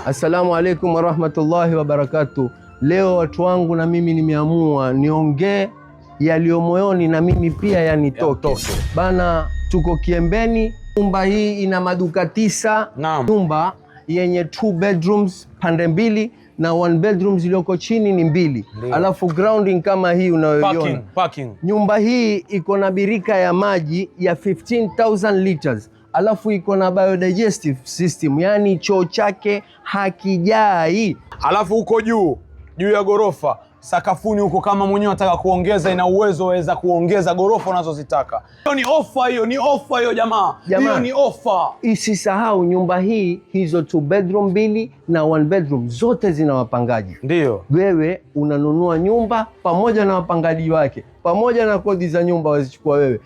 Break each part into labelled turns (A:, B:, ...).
A: Assalamu alaikum warahmatullahi wabarakatuh. Leo watu wangu, na mimi nimeamua niongee yaliyo moyoni na mimi pia yanitoke.
B: Yatoke.
A: Bana, tuko Kiembeni. Nyumba hii ina maduka 9.
B: Naam.
A: Nyumba yenye two bedrooms pande mbili na one bedroom zilizoko chini ni mbili,
B: Ndio.
A: Alafu grounding kama hii unayoiona.
B: Parking, parking.
A: Nyumba hii iko na birika ya maji ya 15,000 liters, alafu iko na biodigestive system, yani choo chake hakijai.
B: Alafu huko juu juu ya gorofa sakafuni huko, kama mwenyewe unataka kuongeza, ina uwezo waweza kuongeza gorofa unazozitaka. Hiyo ni ofa, hiyo ni ofa hiyo jamaa,
A: Jamaa.
B: hiyo ni ofa.
A: Isisahau nyumba hii, hizo two bedroom mbili na one bedroom zote zina wapangaji.
B: Ndio.
A: Wewe unanunua nyumba pamoja na wapangaji wake pamoja na kodi za nyumba wazichukua wewe.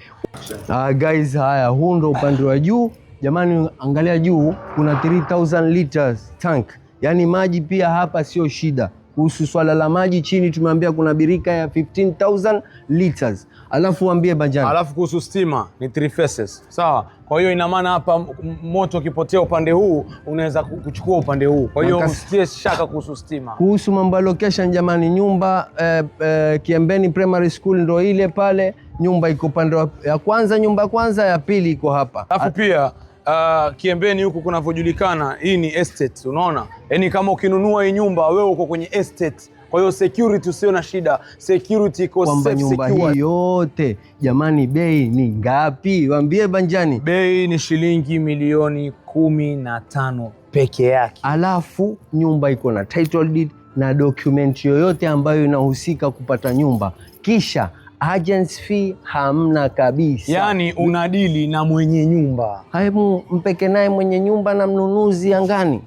A: Ah, guys, haya, huu ndo upande wa juu jamani, angalia juu kuna 3000 liters tank, yaani maji pia hapa sio shida. Kuhusu swala la maji chini tumeambia kuna birika ya 15,000 liters, alafu waambie Banjani.
B: Alafu kuhusu stima ni three phases, sawa. Kwa hiyo ina maana hapa moto ukipotea upande huu unaweza kuchukua upande huu, kwa hiyo usitie shaka kuhusu stima.
A: Kuhusu mambo ya location jamani, nyumba Kiembeni Primary School ndo ile pale, nyumba iko upande ya kwanza, nyumba ya kwanza, ya pili iko hapa.
B: Alafu pia Kiembeni huku kunavyojulikana, hii ni estate, unaona, yaani kama ukinunua hii nyumba wewe uko kwenye estate, kwa hiyo security usio na shida, security iko
A: Kwamba
B: safe,
A: nyumba
B: secure.
A: Hii yote jamani, bei ni ngapi? Waambie Banjani.
B: Bei ni shilingi milioni 15 peke yake.
A: Alafu nyumba iko na title deed na document yoyote ambayo inahusika kupata nyumba, kisha agents fee hamna kabisa.
B: Yaani unadili na mwenye nyumba.
A: Hebu mpeke naye mwenye nyumba na mnunuzi angani.